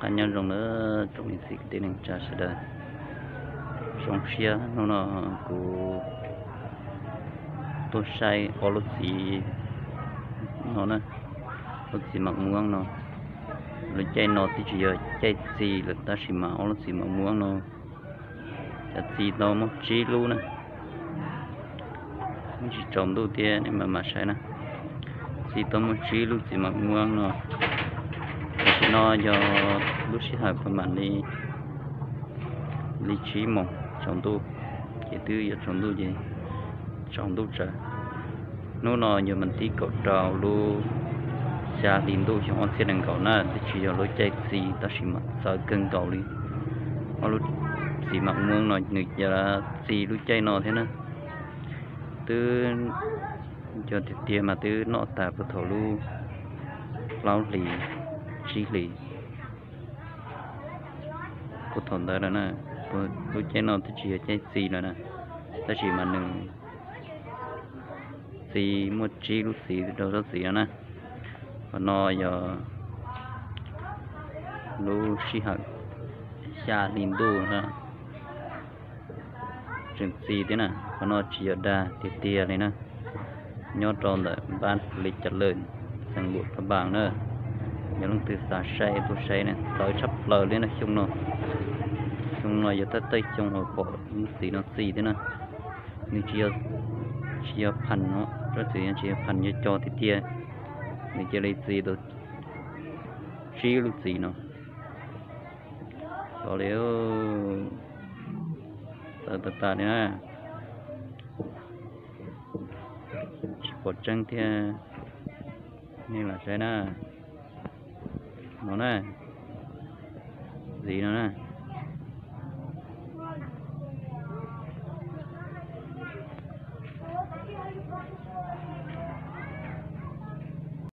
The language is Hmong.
Qab nyob zoo na tsoom niam txiv kwv tij neej tsa sawv daws. Zoo siab hnub no kuv tuaj saib ob lub txiv no na, lub txiv mam muab no. Lub caij no twb tsis yog caij txi lawm tab sis mas ob lub txiv mam muab no, cov txi tau muaj tsib lub na. Tsis tsaus ntuj thiab nej mam mam saib na. Txi tau muaj tsib lub txiv mam muab no. Tam sim no yog lub sij hawm pab mam li, li tsib moos tsaus ntuj, ces twb yuav tsaus ntuj ces tsaus ntuj tsawv. Hnub no yog mas tib kaum rau lub xya hli ntuj xyoo ob txhiab nees nkaum na, twb tsis yog lub caij txi tab sis mas txawv kawg nkaus li. Ob lub txiv mam muab no nws yog txi lub caij no thiab na. Twb yog tiag tiag mas twb noj tas puag thaum lub plaub hlis tsib hlis puag thaum ntawd lawm na. Lub caij no twb tsis yog caij txi lawm na, tab sis mas nws txi muaj tsib lub txiv rau tsob txiv no na. Qhov no yog lub sij hawm xya hli ntuj na, tseem txi thiab na. Qhov no tsis yog dag tiag tiag li na. Nyob rau ntawm npab li cas lawm, xeev Luam Phaj Npaas na. Yog leej twg xav saib tuaj saib na, txawv tshaj plaws li na xyoo no. Xyoo no yog thawj thawj xyoo uas pom lub txiv no txi thiab na. Nws tsis yog, tsis yog phaj no, tsob txiv no tsis yog phaj, yog co tiag tiag. Nws cia li txi tau tsib lub txiv no. Txawv li, txawv tas tas li na. Tsis pom tseeb thiab, nej lam saib na. No na, txiv no na.